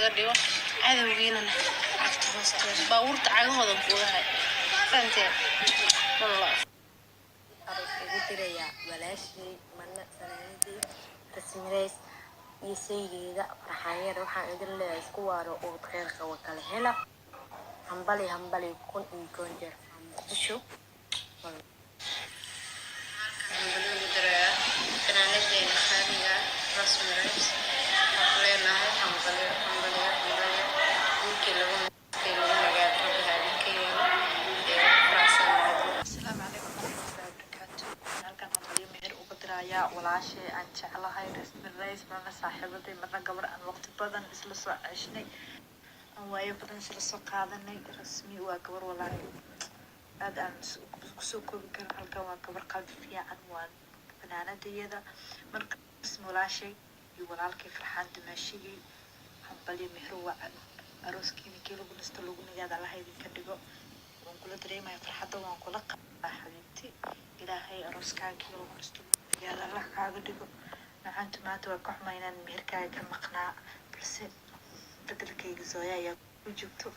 Dhigo cadowgiinana cagta hoostooda, baabuurta cagahooda kuugahay. Fahanteen? Wallah. Aroos ugu dirayaa walaashay Mana, fanaanadii Rasmi Rays, iyo saygeeda Farxaanyar. Waxaan idin leeyahay isku waaro, uud kheyr qabo kala hela. Hambali, hambali, 1001 jeer. Muqdisho. Hambalyo ugu dirayaa fanaanadeena qaaliga Rasmi Rays. Waxaan ku leenahay hambalyo, hambalyo, hambalyo. Guurkii lagu nastay, lagu nagaado, Rabbi ha idinka yeelo. Ee waan ku faraxsanahay. Asalaamu calaykum waraxmatullahi wabarakaatu. Waxaan halkan hambalyo meher uga dirayaa walaashay aan jeclahay, Rasmi Rays, marna saaxiibaday, marna gabar aan waqti badan isla soo ceshnay, aan waayo badan isla soo qaadanay. Rasmi waa gabar walaahi aad aan kusoo koobi karin halkan. Waa gabar qalbi fiican, waa fanaanadayada. Marka Rasmi walaashay iyo walaalkay Farxaan dumaashigay, hambalyo meher wacan. Arooskiina kii lagu nasto, lagu nagaada, Allaha idinka dhigo. Waan kula dareemaya farxadda, waan kula qabaa xabiibti. Ilaahay arooskaagii lagu nasto, lagu nagaada, Allah kaaga dhigo. Macaantu, maanta waa ka xumaa inaan meherkaaga ka maqnaa, balse bedelkayga Zooya ayaa ku joogto.